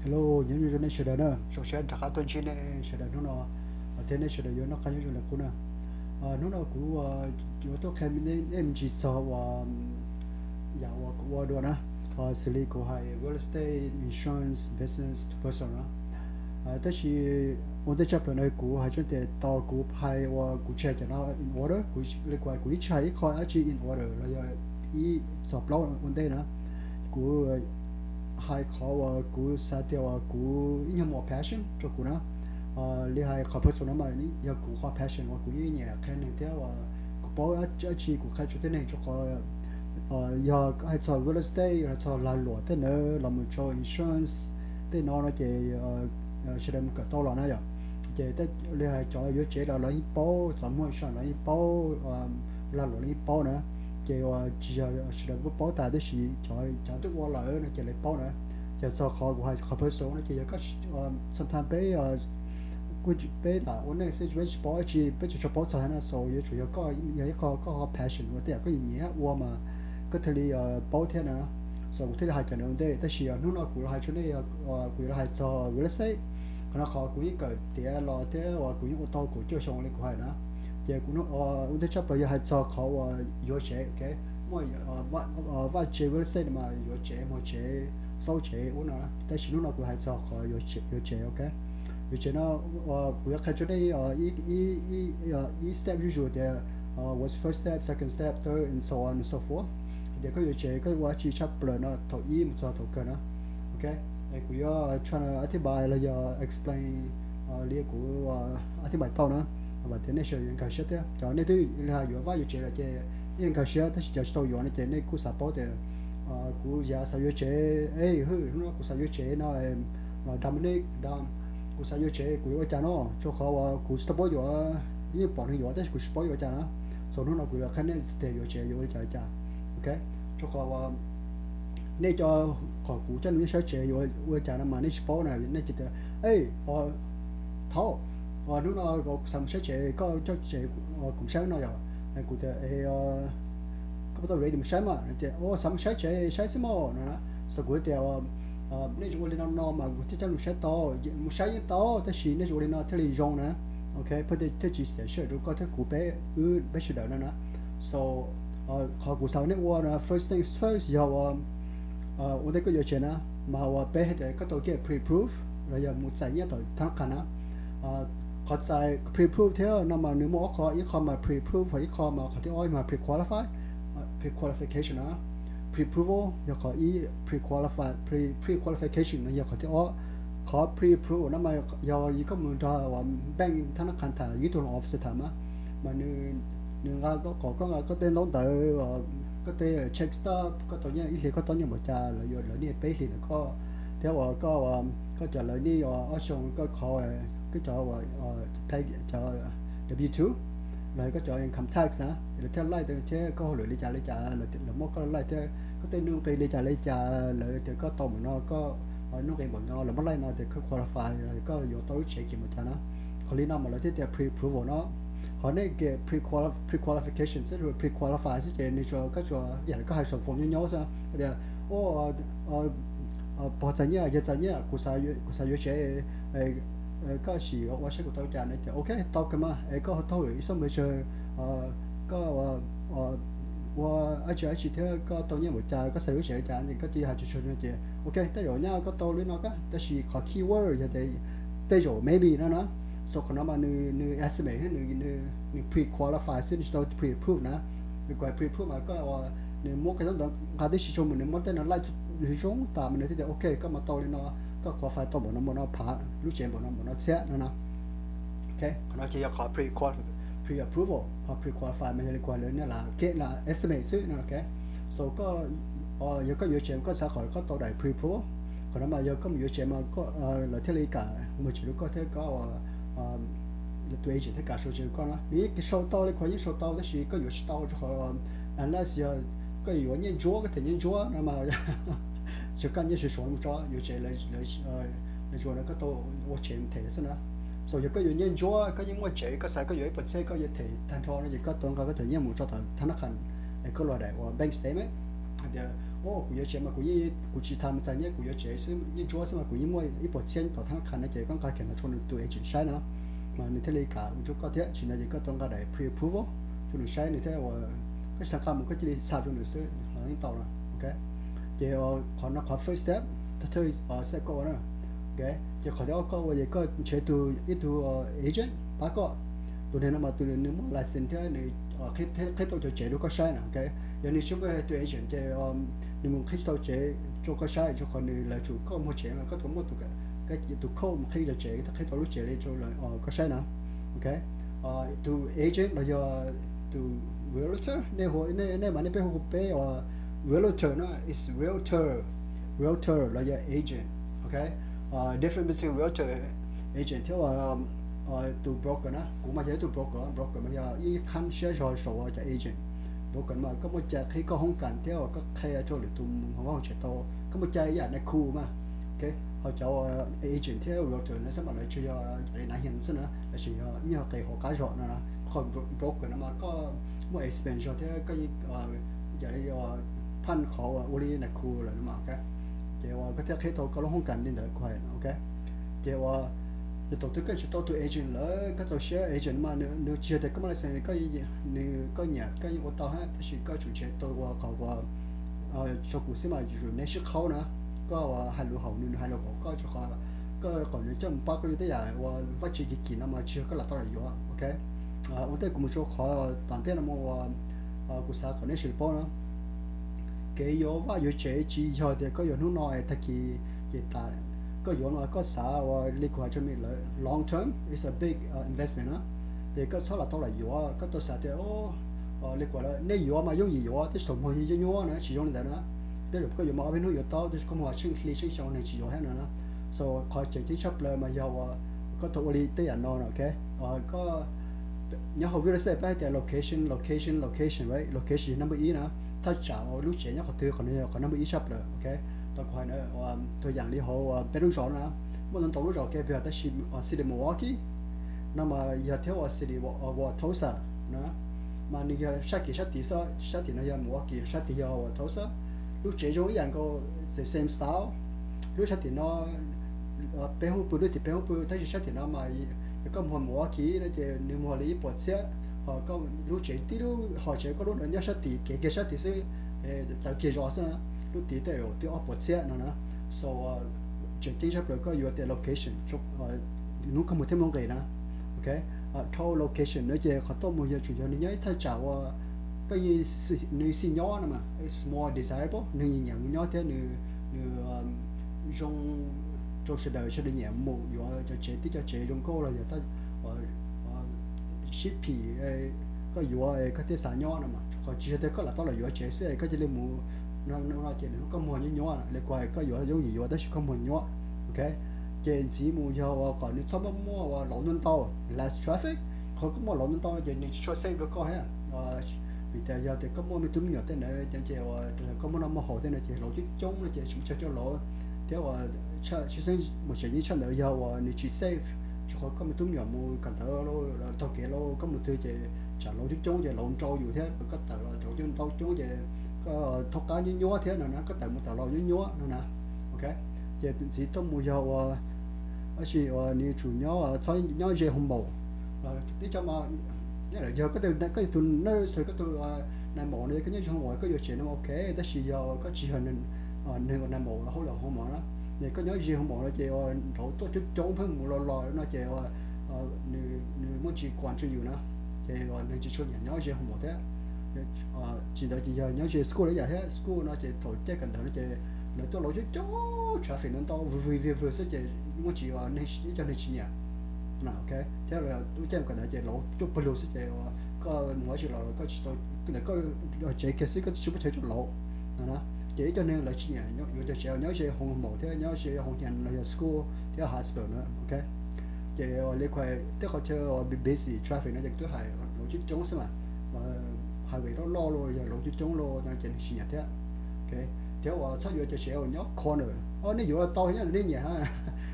Hello, nyob zoo nej sawv daws na, zoo siab rov qab tuaj ntsib nej sawv daws hnub no, thiab nej sawv daws yuav noj qab nyob zoo li qub na. Hnub no kuv yuav tuaj qhia nej me ntsis txog uas yam uas kuv ua dua na, xws li kuv hais real estate, insurance, business to personal na. Tab sis ua ntej tshaj plaws no kuv hais tseeb tias tau kuv hais uas kuv tsis hais cov no in order, kuv li kuv hais kuv ib tsis hais ib qho dab tsi in order los yog ib txog plaub ua ntej na. Kuv hais qhov uas kuv xav tias uas kuv ib nyuag muaj passion rau kuv na. Li hais qhov personal no mas yog kuv qhov passion uas kuv yeej nyiam qhia neeg thiab uas kuv paub dab tsi kuv qhia tsuas tib neeg rau qhov yog hais txog real estate, hais txog lag luam tej ntawd los mus rau insurance tej no no ces sawv daws mus kawm tau los na yom. Ces li hais cov yuav tsev los lawv yeej paub, txov muag insurance los yeej paub, lag luam los yeej paub na. Ces uas tsis yog sawv daws paub tas tab sis cov twb ua lawm no ces lawv paub na. Ces txog qhov kuv hais qhov personal no ces yog sometimes peb kuj peb lam ua neej xwb peb tsis paub dab tsi, peb tsis tshua paub txog no, so yuav tsum yog koj yog ib qho koj ho passion ua tej yam koj nyiam nyiam ua mas koj thiaj li paub thiab na. So kuv thiaj li hais cov no ua ntej, tab sis hnub no kuv los hais rau nej, kuv yuav los hais txog real estate. Qhov no qhov kuv yeej kawm tiav los thiab uas kuv yeej ua tau kaum cuaj xyoo li kuv hais na. Ces kuv ua ntej tshaj plaws yog hais txog qhov uas yuav tsev, ok, muaj vaj tsev real estate no mas yuav tsev, muag tsev, xauj tsev ub no, tab sis hnub no kuv hais txog qhov yuav tsev, ok. Yuav tsev no kuv yuav qhia rau nej ib step zuj zus tias what's first step, second step, third and so on and so forth. Hais tias koj yuav tsev koj ua dab tsi tshaj plaws no thaum ib mus txog thaum kawg na. Ok, kuv yuav try to อธิบาย los yog explain li kuv อธิบาย tau na, vam tias nej sawv daws yuav nkag siab thiab. Cov nej twb li hais yuav vaj yuav tsev lawm ces yeej nkag siab, tab sis cov tsis tau yuav no ces nej kuj xav paub tias kuv yav xav yuav tsev, e hwj, hnub no kuv xav yuav tsev no, Dominic, Dom, kuv xav yuav tsev kuv yuav ua cas no, rau qhov uas kuv tsis tau paub yuav, yeej pom neeg yuav tab sis kuv tsis paub yuav ua cas na. So hnub no kuv yuav qhia nej tias yuav tsev yuav ua li cas li cas. Ok, rau qhov uas nej cov, qhov kuv coj nej saib tsev yuav ua li cas no mas nej tsis paub na, nej cia tias, e, thaum hnub no kuv xav mus saib tsev, koj coj tsev kuv mus saib no yom? Kuv tias, e, koj puas tau ready mus saib mas? Tias, o, xav mus saib tsev saib xwb mog no na. So kuv tias nej tsis ua li no no mas kuv thiaj coj mus saib tau, mus saib yeej tau tab sis nej tsis ua li no thiaj li zoo na. Ok, thiaj tsis xiam sij hawm rau koj thiab kuv, peb wb peb sawv daws no na. So qhov kuv xav nej ua no first things first yog ua ua ntej koj yuav tsev na, mas uas peb hais tias koj tau get pre-approve los yog mus txais nyiaj tom thab nab qhas na. Qhov txais pre-approve thiab no mas nws muaj ob qho, ib qho mas pre-approve, ho ib qho mas qhov thib ob mas pre-qualify, pre-qualification na. Pre-approval yog qhov ib, pre-qualify, pre-qualification no yog qhov thib ob. Qhov pre-approval no mas yog koj mus nrog uas bank thab nab qhas tham, yog tus loan officer tham mas, mas nws nqa kom koj nqa koj tej ntaub ntawv, koj tej check stub, koj tau nyiaj ib hlis koj tau nyiaj npaum cas, lawv yuav lawv nij peb hlis ntawm koj, thiab uas koj, koj cov lawv nij ob xyoo koj qhov, koj cov, cov W two los koj cov income tax na, lawv thiaj laij thiab koj hauj lwm li cas li cas, lawv muab koj laij thiab koj tej nuj nqis li cas li cas, lawv tias koj tau npaum no, koj nuj nqis npaum no, lawv muab laij no tias koj qualify, koj yuav tau lub tsev kiag npaum cas na. Qhov li no mas lawv thiaj tias pre-approval no. Qhov nej get pre-qualification xwb, pre-qualify xwb ces nws tsuas, koj tsuas yam li koj hais saum phone nyob nyob xwb, tias, o, pog txais nyiaj, yawg txais nyiaj, kuv xav yuav tsev, koj sim ua saib kuv tau cas no ces ok, tau kawg mas, es koj tau ib xab npawg tsawg, koj ua dab tsi dab tsi thiab koj tau nyiaj npaum cas, koj xav yuav tsev li cas, koj cia li hais tsuag tsuag no ces ok, tej zaum nyaj koj tau li no kab, tab sis qhov keyword yog tias tej zaum, maybe no na. So qhov no mas nws estimate thiab nws pre-qualify xwb, nws tsis tau pre-approve na. Nws kom pre-approve mas koj, nws muab koj ntawd nqa tib si tso mas nws muab tej no laij zoo tas mas nws thiaj tias ok, koj mas tau li no, koj qualify tau npaum no npaum no phav, lub tsev npaum no npaum no txhiab no na. Ok, qhov no ces yog qhov pre-approval, qhov pre-qualify mas yog li kuv hais lawv niaj lam kev lam estimate xwb no. Ok, so koj, yog koj yuav tsev koj xav kom koj tau daim pre-approval, qhov no mas yog koj mus yuav tsev mas lawv thiaj li kam muag tsev rau koj thiab koj, tus agent thiaj kam sau tsev rau koj na. Nws yeej sau tau li kuv hais, yeej sau tau tab sis koj yuav tsis tau rau qhov unless yog koj yuav nyiaj ntsuab, koj them nyiaj ntsuab no mas tsis, koj nyiaj sua suav mus tso yuav tsev, lawv tsuas no koj tau ua tsev them xwb na. So yog koj yuav nyiaj ntsuab, koj yeej muaj tsev, koj xav koj yuav ib puas txhiab koj yuav them tag nrho no ces koj tau nqa koj cov nyiaj mus tso tom thab nab qhas, koj los daim uas bank statement hais tias Kuv yuav tsev mas kuv yeej, kuv tsis tas mus txais nyiaj, kuv yuav tsev xwb, yeej ntsuab xwb mas kuv yeej muaj ib puas txhiab tom thab khas no ces koj nqa kiag no rau nws tus agent saib no, mas nws thiaj li kam ua rau koj thiab. Tsis no ces koj tau nqa daim pre-approval rau nws saib nws thiab ua, koj tsis tas nqa mus koj cia li xa rau nws xwb los yeej tau no. Ok, ces qhov no qhov first step, thawj step koj ua na. Ok, ces qhov thib ob koj ua ces koj nrhiav tus, ib tug agent pab koj. Tus neeg no mas tus nws muaj license thiab nws qhib tau cov tsev rau koj saib na. Ok, yog nws tsis muaj tus agent ces nws mus qhib tsis tau tsev rau koj saib, rau qhov nws, lawv tsum koj muag tsev mas koj tau muaj tus, tus code mus qhib cov tsev thiab qhib tau lub tsev li rau koj saib na. Ok, tus agent los yog tus realtor, nej, nej mas nej peb hu peb ua realtor no, is realtor, realtor los yog agent. Ok, different between realtor, agent thiab tus broker na. Kuv mas yog ib tug broker, broker mas yog ib khab siab zog saum cov agent. Broker mas koj muaj cai qhib koj hoob kas thiab koj qhia rau lwm tus mus hauv vaj hauv tsev tau, koj muaj cai ib yam nais khu mas. Ok, ho cov agent thiab realtor no xwb mas lawv tsuas yog yam li nav hias xwb na, lawv tseem yog ib nyuag qes hauv qab zog no na. Qhov broker no mas koj muaj experience zog thiab koj yeej, yam li, phaj qhov ua li nais khu lawm no mas. Ok, ces uas koj thiaj qhib tau koj lub hoob kas li ntawd kuv hais. Ok, ces uas yog thaum twg koj nrhiav tau tus agent lawm, koj txaus siab, agent mas nws tsis yog tias koj muaj license nws, koj nyiam koj yeej ua tau hab, tab sis koj tsum nrhiav tau ua qhov uas rau kuv xwb mas yuav tsum nej sib qhaub na. Koj uas hais lus haum nws, nws hais lus haum koj, rau qhov koj kom nws coj mus pab koj yuav tej yam uas vaj tse kim kim no mas tsis yog koj lam tau lam yuav. Ok, ua ntej kuv mus rau qhov tom ntej no mus uas kuv xav kom nej sawv daws paub na, kev yuav vaj yuav tsev tsis yog tias koj yuav hnub no es tag kis ces tas. Koj yuav no koj xav ua li kuv hais rau nej lawm, long term is a big investment na. Ces koj txhob lam tau lam yuav, koj tau xav tias li kuv hais lawm, nej yuav mas yooj yim yuav tab sis thaum muag yeej nyuaj na, tsis zoo li ntawd na. Tej zaum koj yuav mas ob peb hnub yuav tau, tab sis koj muag tsheej hli tsheej xyoo neeg tsis yuav thiab no na. So qhov tseem ceeb tshaj plaws mas yog uas koj tau ua li tej yam no no. Ok, koj nyob hauv real estate peb hais tias location, location, location, right? Location yog number ib na. Thaj tsam uas lub tsev nyob qhov twg, qhov no yog qhov number ib tshaj plaws. Ok, tau kuv hais na, tug yam li hauv peb lub zos na, muaj ntau ntau lub zos ke peb hais tab sis city Milwaukee no mas yog thiab ua city Wauwatosa na, mas nws yog sab kev sab tid xwb, sab tim no yog Milwaukee, sab tid yog Wauwatosa. Lub tsev zoo ib yam nkaus, the same style. Lub sab tim no peb hoob pw, lub tim peb hoob pw, tab sis sab tim no mas yog koj muag Milwaukee no ces nws muag li ib puas txhiab, ho lub tsev tib lub ho tsev koj lub no nyob sab tim kev kiag sab tid xwb, txawv kiag zos xwb na, lub tid tej zaum twb ob puas txhiab no na. So tseem ceeb tshaj plaws koj yuav tias location, hnub koj muag thiab muaj nqis na. Ok, dhau location no ces qhov tuaj mus yog tsuas yog nws nyob ib thaj tsam uas koj, nws xij nyob no mas it's more desirable, neeg nyiam mus nyob thiab nws, nws zoo rau sawv daws, sawv daws nyiam mus yuav cov tsev, tib cov tsev zoo nkauj los yog sib phim, koj yuav koj thiaj xav nyob no mas, qhov tsis yog tias koj lam tau lam yuav tsev xwb koj cia li mus no ces nws koj muag nyuaj nyuaj li kuv hais, koj yuav yooj yim yuav tab sis koj muag nyuaj. Ok, ces ntxiv mus yog uas kom nws txhob muaj muaj uas lauv ntau ntau, less traffic. Qhov koj muaj lauv ntau ntau ces nws tsis tshua safe rau koj thiab. Vim tias yog tias koj muaj me tub me nyuam tej ntawd ces uas koj muaj noj muaj haus tej no ces lauv coob coob no ces tsis muaj chaw coj lauv thiab uas tshwj xeeb mus tsev yeej tshaj ntawd yog uas nws tsis safe, rau qhov koj me tub me nyuam mus kawm ntawv los taug kev los koj mus twg ces tsam lauv coob coob ces lauv nrau yus thiab koj tawm los lauv coob ntau coob ces koj thaub qab nyuaj nyuaj thiab no na, koj tawm mus tawm los nyuaj nyuaj no na. Ok, ces ntxiv tuaj mus yog uas tab sis uas nws tsum nyob, txhob nyob ze hoo maum. Tib co mas yog koj, koj yog tus nurse, koj tus nais maum no koj nyob ze hoo maum koj yuav tsev no ok, tab sis yog koj tsis yog neeg uas nais maum hauj lwm hoo maum na, es koj nyob ze hoo maum no ces uas nrauv tuaj coob coob pheej mus los los no ces nws muaj tsis kuam rau yus na, ces uas neeg tsis tshua nyiam nyob ze hoo maum thiab. Tsis ntawd ces yog nyob ze school los yam thiab, school no ces thaum caij kawm ntawv no ces lawv tuaj lauv coob coob, traffic no ntau vwg vwg vwg vwg xwb ces muaj tsis, ib co neeg tsis nyiam. Ok, thiab lub caij kawm ntawv ces lauv coob pawg lug xwb ces koj mus ua tsis los koj tsis tau, ntawm koj tsev kiag xwb koj tsis muaj chaw coj lauv no na. Ces ib co neeg lawv tsis nyiam yuav cov tsev nyob ze hoo maum thiab nyob ze hoo hias los yog school thiab hospital na. Ok, ces li kuv hais tej qhov chaw busy traffic no ces kuv twb hais lauv coob coob xwb mas, highway loj loj los yog lauv coob coob los no ces neeg tsis nyiam thiab. Thiab uas txhob yuav cov tsev uas nyob corner, nej yuav los tau nyob nej nyiam.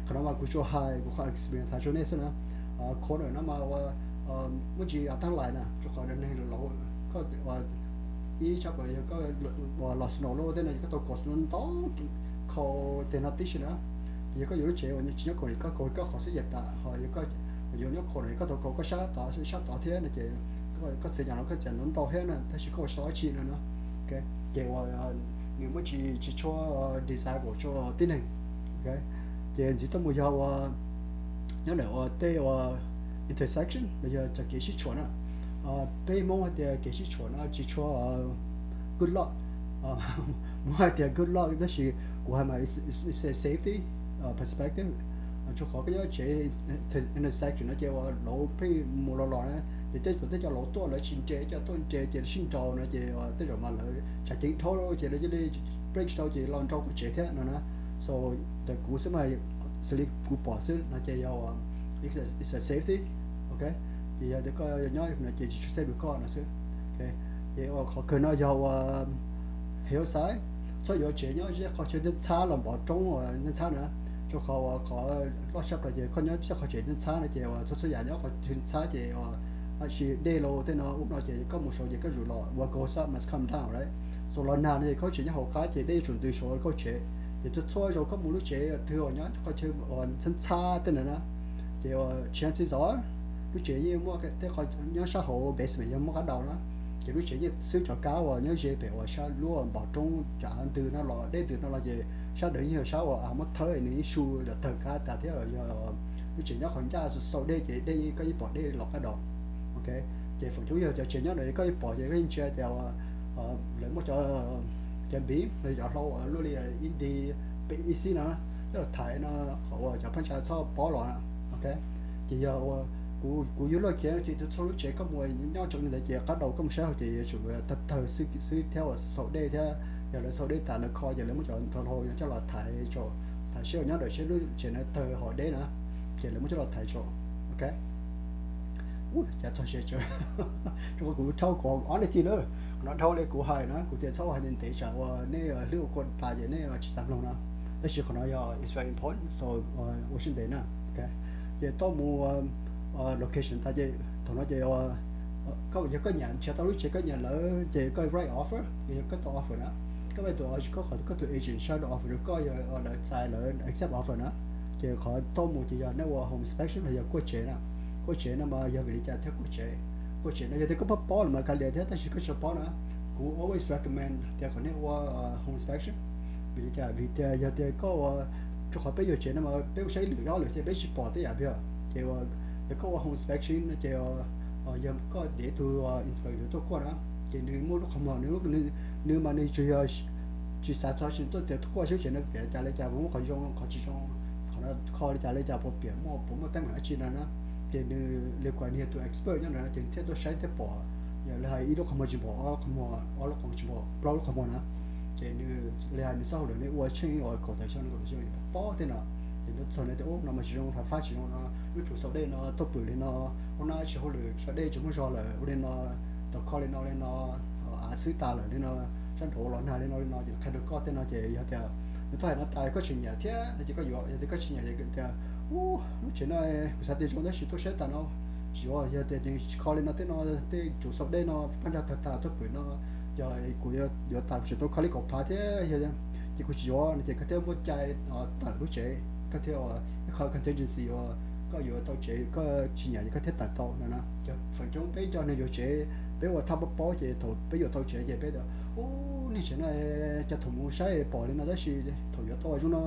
Qhov no mas kuv tsuas hais kuv qhov experience hais rau nej xwb na. Corner no mas ua muaj tsis tag lais na, rau qhov neeg lauv, koj Ib tshaj plaws yog koj los snow loj tej no yog koj tau kaus snow ntau, kaus tej no tib si na. Ces yog koj yuav lub tsev uas tsis nyob cold, koj kaus koj qhov xwb yam tas, ho yog koj yuav nyob cold no koj tau kaus koj sab tod sab tod thiab no ces koj txiav nyom los koj txiav ntau ntau thiab na tab sis koj ua tsis tau dab tsi no na. Ces uas nws muab tsis tsis tshua desirable rau tib neeg. Ces ntxiv tuaj mus yog ua nyob ntawm ua tej ua intersection los yog cov kev sib tshuam na. Peb Hmoob hais tias kev sib tshuam no tsis tshua good luck, Hmoob hais tias good luck tab sis kuv hais mas it's a safety perspective, rau qhov koj nyob tsev intersection no ces uas lawv pheej mus los los na, ces tej zaum tej cov laus tuaj lawv tsis nres, cov tuaj nres ces sib nraus no ces tej zaum mas lawv tshav ceev dhau ces lawv cia li brake tsis tau ces los nraus koj tsev thiab no na. So ntawm kuv xwb mas, xws li kuv pom xwb no ces yog it's a safety, ok. Ces yog tias koj nyob no ces tsis tshua safe rau koj no xwb. Ces uas qhov kawg no yog ua hillside, txhob yuav tsev nyob zej qhov chaw ntxhab los npov roob ntxhab na, rau qhov uas qhov loj tshaj plaws ces koj nyob zej qhov tsev ntxhab no ces uas txhua txhua yam nyob qhov chaw ntxhab ces uas tab sis dej los tej no ub no ces koj mus saud ces koj zuj los what goes up must come down, right? So los nag no ces koj tsev nyob hauv qab ces dej yuav tsum ntws saud koj tsev. Ces txhua txhua zaus koj mus lub tsev twg uas nyob qhov chaw uas ntxhab ntxhab tej ntawd na, ces uas chances are lub tsev yeej muaj tej qhov nyob sab hauv basement yog muaj qab daus na, ces lub tsev yeej xwb cov kab uas nyob ze pem uas sab lub npov roob cov av ntws no los dej ntws no los ces sab ntawd yeej yog sab uas av muab thawb nws yeej su los tawg kab tas thiab yog lub tsev nyob qhov ncaj xaus dej ces dej koj yeej pom dej los qab daus. Ok, ces feem coob yog cov tsev nyob ntawd koj yeej pom ces koj yeej ntsia tias lawv muaj cov, cov beam los cov hlau uas luaj li ib nti peb ib xib no coj los thaiv no, qhov uas cov phab ntsa txhob pob los. Ok, ces yog ua kuv yuav luag khiav ces txhua lub tsev koj mus nyob tsev li ntawd ces qab daus koj mus saib hauv ces yuav tsum tawg tawg xwb thiab uas xaus dej thiab. Yog lawv xaus dej tas lawv kho ces lawv muab cov hlau no coj los thaiv tso, thaiv seb uas nyob ntawm seb lub tsev no tawg hauv dej na, ces lawv muab coj los thaiv tso. Ok, cas txog siav tsawv, rau qhov kuv dhau kuv honest na, qhov no dhau li kuv hais na kuv tias txhob hais ntev ntev tsam uas nej hlwb ua kua tas ces nej tsis xav mloog no. Tab sis qhov no yog it's very important so ua siab ntev na. Ok, ces tau mus location tas ces thaum no ces yog koj nyiam nrhiav tau lub tsev koj nyiam lawm ces koj write offer, yog koj tau offer na, koj write tau offer, koj qhov koj tus agent sab tau offer rau koj yog lawv txais lawv accept offer na, ces qhov tau mus ces yog nej ua home inspection los yog kuaj tsev na. Kuaj tsev no mas yog vim li cas thiaj kuaj tsev? Kuaj tsev no yog tias koj paub paub los mas kav liam thiab tab sis koj tsis paub na, kuv always recommend tias kom nej ua home inspection. Vim li cas? Vim tias yog tias koj ua, rau qhov peb yuav tsev no mas peb ua saib ib lwm ob lwm ces peb tsis pom tej yam phem, ces yog koj ua home inspection ces yog koj dev tus inspector tuaj kuaj na, ces nws muaj lub qhov muag nws, nws mas nws tsuas yog tsis xav txog tsis tuaj tias kuaj saib tsev no piam li cas li cas, puas muaj qhov zoo qhov tsis zoo, qhov no kho li cas li cas, puas piam muaj puas muaj teeb meem dab tsi no na, ces nws li kuas nws yog tus expert nyob ntawd ces nws thiaj tuaj saib thiaj pom. Yog li hais ib lub qhov muag tsis pom, ob lub qhov muag tsis pom, plaub lub qhov muag na, ces nws li hais nws xab hauj lwm nws ua tsheej uas kaum tawm xyoo kaum tawm xyoo paub tej no, ces nws txog nws tias ub no mas tsis zoo, fab tsis zoo no, lub tsev xaus dej no tuaj pwm li no, ua no tsis hauj lwm, xaus dej tsis muaj zog lawm, ua li no, tau kho li no li no, av xwb tas lawm li no, sab nraud los nag li no li no, ces qhia rau koj tej no ces yog tias nws tuaj hais no tas koj tsis nyiam thiab no ces koj yuav, yog tias koj tsis nyiam ces tias ub lub tsev no kuv xav tias zoo tab sis tuaj saib tas no tsis yuav, yog tias nws tsis kho li no tej no, tej tsev xaus dej no phab ntsa tawg tas tuaj pwm no, yog kuv yuav tas kuv tseem tau kho li kaum phav thiab, ces kuv tsis yuav no ces koj thiaj muaj cai tawm lub tsev, koj thiaj ua ib qho contingency uas koj yuav tau tsev, koj tsis nyiam ces koj thiaj tawm tau no na. Ces feem coob peb cov neeg yuav tsev peb ua thaj paub paub ces thaum peb yuav tau tsev ces peb tias ub niag tsev no cas thaum mus saib pom li no tab sis thaum yuav tau zoo no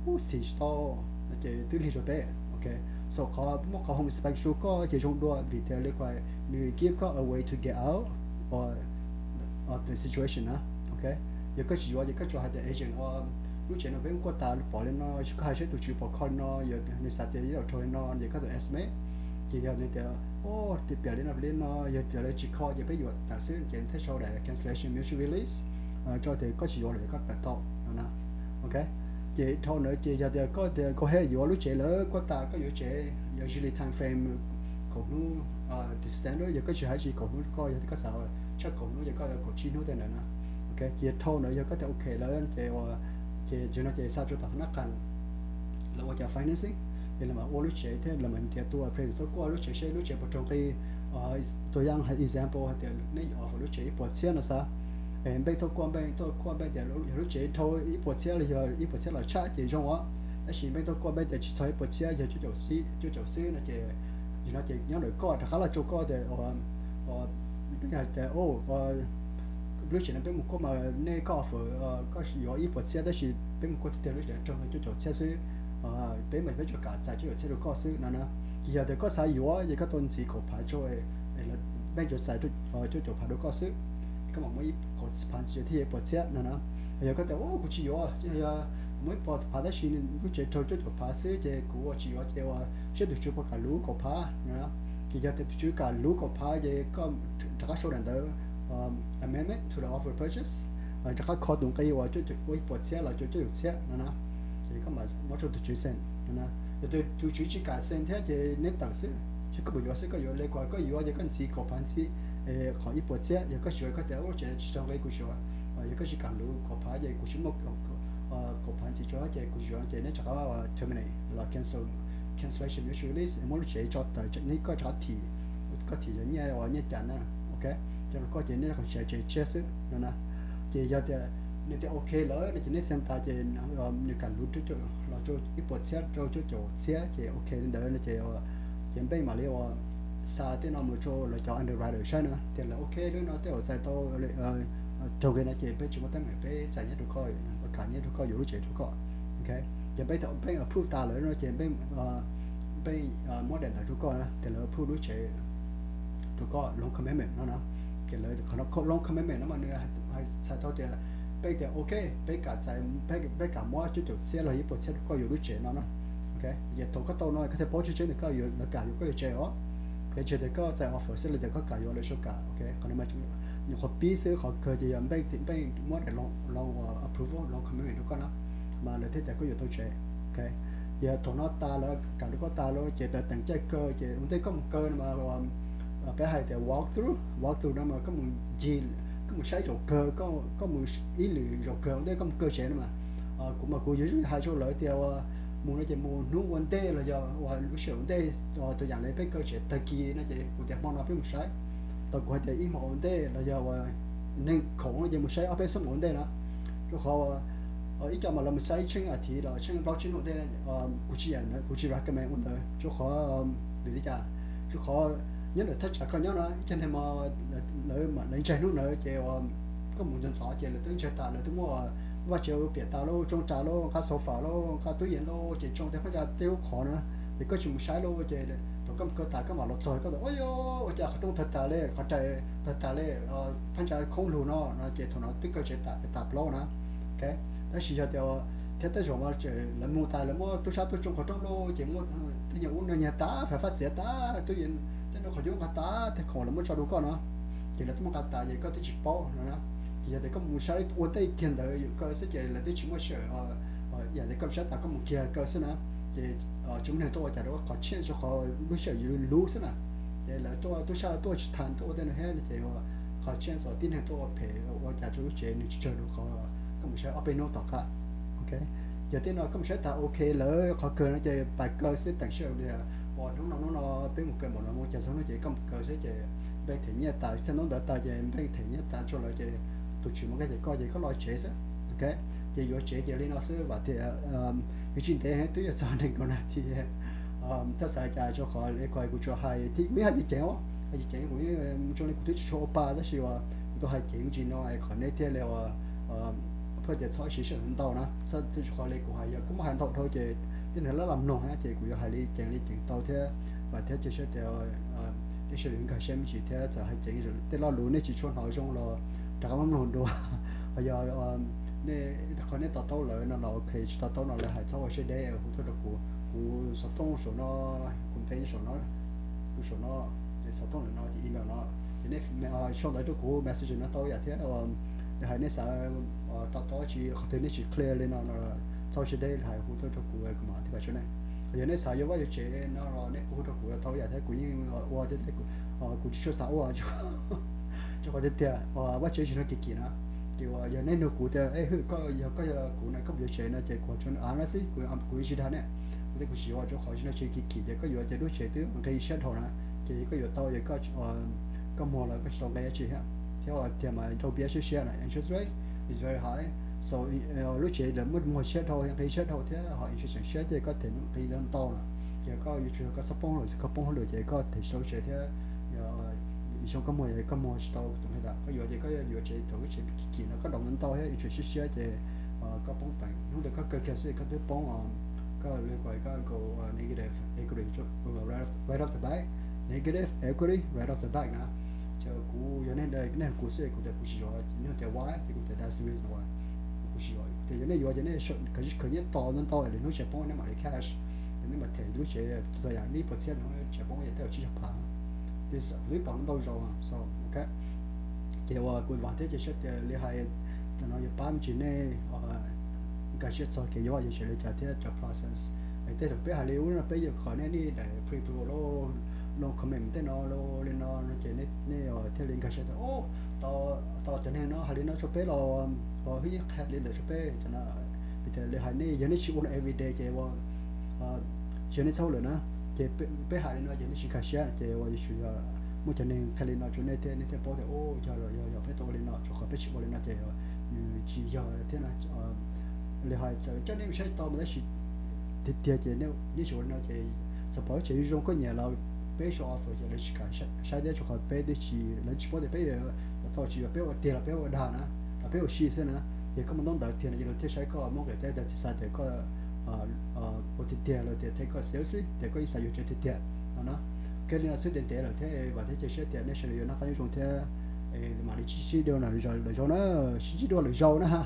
ub xim tsis tau, ces twb lig rau peb. Ok, so qhov muab qhov home inspection rau koj ces zoo dua vim tias li kuas nws give koj a way to get out of the situation na. Ok, yog koj tsis yuav ces koj tsuas hais tias agent ua lub tsev no peb kuaj tas pom li no, koj hais seb tus tswv pom kho li no, yog nws xav tias yuav dhau li no ces koj tus estimate, ces yog nws tias ub tias piam li no li no, yog tias lawv tsis kho ces peb yuav tawm xwb ces thiaj sau daim cancellation mutual release tso tias koj tsis yuav lawm koj tawm tau no na. Ok, ces dhau ntawd ces yog tias koj tias go ahead yuav lub tsev lawm, kuaj tas koj yuav tsev, yog usually time frame kaum hnub, the standard, yog koj tsis hais tsis kaum hnub, koj yog koj xav tshaj kaum hnub ces koj yuav kaum tsib hnub tej ntawd na. Ok, ces dhau ntawd yog koj tias ok lawm ces, ces no ces xa rau tom thab nab qas lawv ua cov financing. Ces lawv mam ua lub tsev thiab lawv mam ntiav tus appraisal tuaj kuaj lub tsev seb lub tsev puas raug nqi. Tus yam hais example hais tias nej offer lub tsev ib puas txhiab no xav, Npej tuaj kuaj, Npej tuaj kuaj, Npej tias yog lub tsev raug ib puas txhiab los yog ib puas txhiab los tshaj ces zoo os. Tab sis Npej tuaj kuaj, Npej tias tsis txog ib puas txhiab, yog cuaj caum xwb no ces, yog no ces nyob ntawm koj rov qab los rau koj tias Npej hais tias lub tsev no peb mus kuaj mas nej koj offer koj yuav ib puas txhiab tab sis peb mus kuaj tiag tiag lub tsev raug cuaj caum txhiab xwb. Peb mas peb tsuas kam txais cuaj caum txhiab rau koj xwb no na. Ces yog tias koj xav yuav ces koj tau ntxiv kaum phav rau, Npej tsuas txais cuaj caum phav rau koj xwb, koj mam muab ib kaum phav ntxiv thiaj yog ib puas txhiab no na. Yog koj tias kuv tsis yuav, yog kuv muab ib puas phav tab sis lub tsev raug cuaj caum phav xwb ces kuv ua tsis yuav ces ua saib tus tswv puas kam luv kaum phav no. Ces yog tias tus tswv kam luv kaum phav ces koj rov qab sau daim ntawv amendment to the offer purchase, rov qab kho tus nqi uas ua ib puas txhiab los cuaj caum txhiab no na. Ces koj mam muab rau tus tswv sign no na. Yog tus tswv tsis kam sign thiab ces neb tawm xwb, ces koj puas yuav xwb, koj yuav li kuv hais koj yuav ces koj ntxiv kaum phav ntxiv qhov ib puas txhiab. Yog koj xyuas koj tias lub tsev tsis raug nqi kuv xyuas, yog koj tsis kam luv kaum phav ces kuv tsis muaj kaum phav ntxiv rau ces kuv yuav ces neb rov qab terminate los cancel, cancellation mutual release, muab lub tsev tso tawm, neb koj rov qab thim, koj thim yog nyiaj uas nyiaj cas na, ok, rau koj ces neb qhov tsev tshiab xwb no na. Ces yog tias nws tias ok lawm no ces neb sign tas ces nws kam luv los rau ib puas txhiab rau cuaj caum txhiab ces ok li ntawd no ces, ces Npej mam li ua xa tej no mus rau lawv cov underwriter saib na tias lawv ok lawm no tej zaum txais tau raug nqi no ces peb tsis muaj teeb meem, peb txais nyiaj rau koj, kam nyiaj rau koj yuav lub tsev rau koj. Ok, ces Npej thaum Npej approve tas lawm no ces Npej, Npej muab daim ntawv rau koj na tias lawv approve lub tsev rau koj, loan commitment no na. Ces lawv qhov no loan commitment no mas nws hais txhais tau tias Npej tias ok, peb kam txais, peb kam muab cuaj caum txhiab los ib puas txhiab rau koj yuav lub tsev no na. Ok, ces thaum koj tau no koj thiaj paub tseeb tseeb tias koj yuav, lawv kam yuav koj yuav tsev os. Ces tsis tias koj txais offer xwb li tias koj kam yuav lawv tsuas kam. Ok, qhov no mas nyuam qhuav pib xwb, qhov kawg ces yog Npej, Npej muab daim loan, loan approval, loan commitment rau koj na, mas lawv thiaj tias koj yuav tau tsev. Ok, ces thaum no tas lawv kam rau koj tas lawm ces lawv teem caij kaw ces ua ntej koj mus kaw no mas peb hais tias walk through, walk through no mas koj mus ncig, koj mus saib zaum kawg, koj mus ib lwm zaum kawg ua ntej koj mus kaw tsev no mas. Kuv mas kuv yuav hais rau lawv tias mus no ces mus hnub ua ntej los yog uas lub sij hawm ua ntej, tus yam li peb kaw tsev tag kis no ces kuv tias hmo no peb mus saib. Tau kuv hais tias ib hmo ua ntej los yog uas neeg khoom no ces mus saib ob peb xuab moos ua ntej na. Rau qhov ib co mas lawv mus saib tsheej a thiv los tsheej plaub tsib hnub ua ntej, kuv tsis, kuv tsis recommend ua ntawd rau qhov, vim li cas? Rau qhov nyob ntawm thaj tsam koj nyob no ib co neeg mas lawv ntsaig hnub ntawd ces koj mus ntxov ntxov ces lawv twb ntsaig tas, lawv twb muab vaj tsev piam tas lauj, tsoo tas lauj, nqa sofa lauj, nqa tub yees lauj, ces tsoo tej phab ntsa tej lub qhov na. Ces koj tsis mus saib lauj ces thaum koj mus kaw tas koj mam los txog koj tias ua cas qhov rooj tawg tas li, qhov rais tawg tas li, phab ntsa khoob lug no no ces thaum no twb kaw tsev tas, tas plaub na. Ok, tab sis yog tias thiab tej zaum mas lawv mus tas lawv muab tub sab tuaj tsoo qhov rooj lauj ces muab tej nyuag ub no nyiag tas, fab fab txiav tas, tub yees tej no qhov yuav nqa tas, tej khoom lawv muab tso rau koj no ces lawv twb muab nqa tas ces koj twb tsis paub no na. Ces yog tias koj mus saib ua ntej kiag ntawd yuav kaw xwb ces lawv twb tsis muaj sij hawm, yam li koj saib tas koj mus kiag kaw xwb na. Ces tsis muaj neeg tuaj ua cas rau qhov change rau qhov lub sij hawm yuav luv xwb na. Ces lawv tuaj, tub sab tuaj tsis tas tuaj ua tej no thiab no ces qhov change uas tib neeg tuaj ua phem ua cas rau lub tsev nws tsis tsawg rau qhov koj mus saib ob peb hnub tom qab. Ok, ces tej no koj mus saib tas ok lawm, qhov kawg no ces pais kaw xwb, teem sij hawm tias ua hnub no hnub no peb mus kaw npaum no mus cas txog hnub ces koj mus kaw xwb ces Npej them nyiaj tas, txhia hnub ntawd tas ces Npej them nyiaj tas rau lawv ces tus tswv muab koj ces koj ces koj los tsev xwb. Ok, ces yuav tsev ces li no xwb vam thiab. Yuav tsis ntev twb yuav txog nees nkaum nas this. Txhob xav cas rau qhov li kuv, kuv tsuas hais, kuv yeej hais ceev ceev, hais ceev ceev, kuv zoo li kuv twb tsis tshua ua pa tab sis uas kuv tau hais ceev me ntsis no es kom nej thiaj li uas pheej tias txhob siv sij hawm ntau na. Rau qhov li kuv hais yog koj muab hais ntau dhau ces tej neeg lab los mloog na ces kuv yuav hais li ceev li ceev tau thiab. Vam thiab cia siab tias nej sawv daws nkag siab me ntsis thiab txawm hais ceev tej lo lus nej tsis tshua hnov zoo los rov qab muab mloog dua. Ho yog nej qhov nej to taub lawm no los ok, tsis to taub no lawv hais txhob ua siab deb, hu tuaj rau kuv, kuv xov tooj saum no, kuv npe saum no, kuv saum no, ces xov tooj no ces email no, ces nej sau ntawv rau kuv messenger no tau yam thiab. Yog hais nej xav to taub tsis qhov twg nej tsis clear li no no txhob ua siab deb hais hu tuaj rau kuv, kuv mam thiaj pab tsuab nej. Yog nej xav yuav vaj yuav tsev no los nej kuj hu rau kuv tau yam thiab, kuv yeej ua thiab, kuv tsis tshua xav ua rau qhov tiag tias vaj tsev tsis nrog kim kim na. Ces uas yog nej nug kuv tias ej hwm koj, yog koj yog kuv na koj puas yuav tsev no ces kuv tsuas a no xwb, kuv yeej tsis dag nej. Kuv tias kuv tsis yuav rau qhov tsis no tsev kim kim ces koj yuav ces lub tsev twb nqi siab dhau na, ces koj yuav tau ces koj muag los koj tsis tau nqi dab tsi thiab. Thiab tias mas raug piab siab siab na, interest rate is very high. So lub tsev lawv muaj muag siab dhau, nqi siab dhau thiab ho interest siab ces koj them nqi ntau na. Ces koj yuav tsum koj txhob poob lawm, koj poob hauj lwm ces koj them tsis tau lub tsev thiab xyoo koj muag koj muag tsis tau tus nqi lawm. Koj yuav ces koj yuav tsev thaum lub tsev kim kim no koj dob ntau thiab interest siab siab ces koj poob peem. Hnub ntawd koj kawg kiag xwb koj twb poob, koj li kuv koj go negative equity right off the bat, negative equity right off the bat na. Ces kuv yog nej, nej kuv xwb kuv tias kuv tsis yuav, nej tias why ces kuv tias that's the reason why kuv tsis yuav. Kuv tias yog nej yuav ces nej khwv nyiaj tos ntau ntau li hnub tsev poob nej mam li cash, nej mam them lub tsev, tus yam nej ib puas txhiab hnub tsev poob yog tej tsib caug phav, kuv twb pom ntau zaus so ok. Ces uas kuv vam thiab cia siab tias li hais tam no yuav pab me ntsis nej nkag siab txog kev yuav yam tsev li cas thiab cov process. Tej thaum peb hais li ub no peb yuav kom nej nej daim pre-approval, loan commitment tej no li no no ces nej thiaj li nkag siab tias tau, cov neeg no hais li no rau peb los ua hwj yeej qhia li ntawd rau peb cov no. Vim tias li hais nej yog nej tsis ua no everyday ces ua tsis yog nej txhob lawm na. Ces peb hais li no ces nej tsis nkag siab ces uas yuav tsum yog muaj cov neeg qhia li no rau nej thiab nej thiaj paub tias yog los yog yog peb tau ua li no, rau qhov peb tsis ua li no ces nws tsis yog thiab na. Li hais txawm coj nej mus saib tau mas tab sis tiag tiag ces nej tsis ua li no ces txawm pom lub tsev zoo koj nyiam los peb show offer ces lawv tsis kam saib thiab rau qhov peb twb tsis, lawv tsis paub tias peb yuav tau tsis yuav, peb ua tiag los peb ua dag na, los peb ua si xwb na. Ces koj mus ntaub ntawv tiag no ces lawv thiaj saib koj muaj nqis thiab lawv thiaj xav tias koj ua tiag tiag, lawv thiaj take koj seriously tias koj yeej xav yuav tsev tiag tiag no na. Ok li no xwb ntev ntev lawm thiab vam thiab cia siab tias nej sawv daws yuav noj qab nyob zoo thiab mam li sib ntsib dua lwm zaus na, sib ntsib dua lwm zaus na.